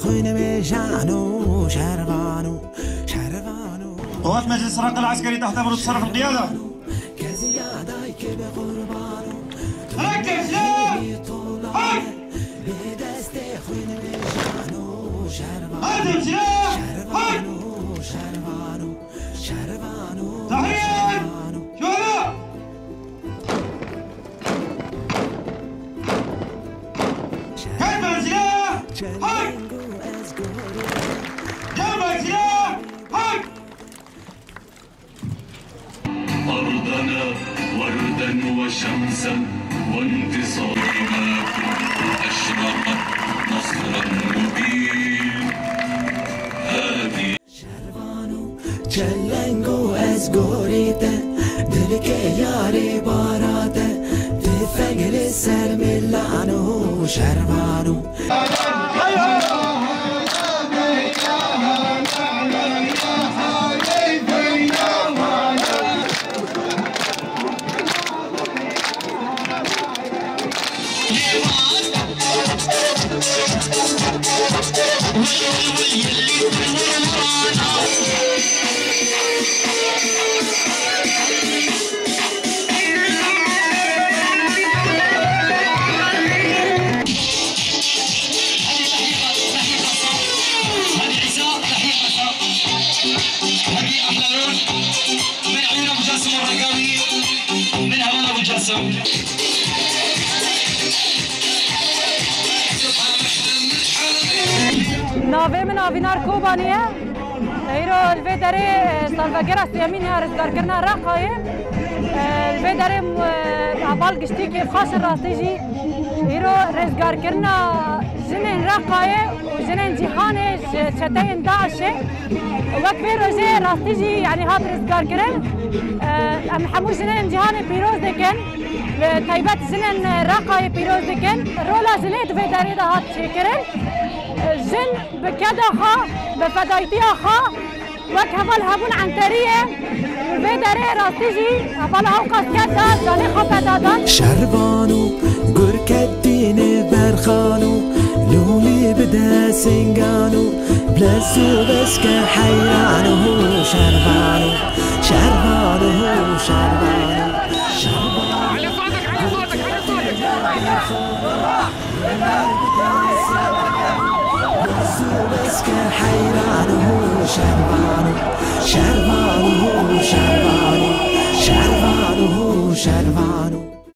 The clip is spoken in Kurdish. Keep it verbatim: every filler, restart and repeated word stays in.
Xwîn mêjan û şervan û şervan û قوات مجلس الرق العسكري تحت أمر الشرف القيادة. Keziya dayke be qurban û ركب سلاح! حق! Bê destê xwîn mêjan û şervan û قدم سلاح! حق! şervan û şervan û şervan û تحرير! şervan û شهداء! كتف سلاح! حق! جنب سلاح! حق! أرضنا وردا وشمسا وانتصارنا أشرقت نصرا مبين. هذه Şervan û çeleng û ez gorî te, dilkê yarê bara te, tifeng li ser milan û şervan û هذه عيسى، تحية عيسى. هذه أحلى لون. من عيون أبو جاسم الرقاوي، من هوان أبو جاسم. Navê min Avînar Kobanî ye. Îro li vê derê, e, salvegera sêyemîn ya rizgarkirina Reqayê. E, li vê derê, e, heval giştî kêfxweş in rastî jî. Îro rizgarkirina jinên Reqayê û jinên cîhanê ji çeteyên DAIŞê. Wek vê rojê rastî jî, yanî, hat rizgarkirin. E, em hemû jinên cîhanê pîroz dikin. Li taybet jinên Reqayê pîroz dikin. Rola jinê di vê derê de hat çêkirin. Jin bi keda xwe, bi fedayîtiya xwe, wek heval hebûn Enteriyê, li vê derê rastî jî hevala Ewqas keda canê xwe feda dan. Şervan û gurketînê berxan û lûlî bi desingan û bilez û beske heyran û şervan û şervan û şervan û şervan û. علي صوتك، علي صوتك، علي صوتك. Bes ke heyran û şervan û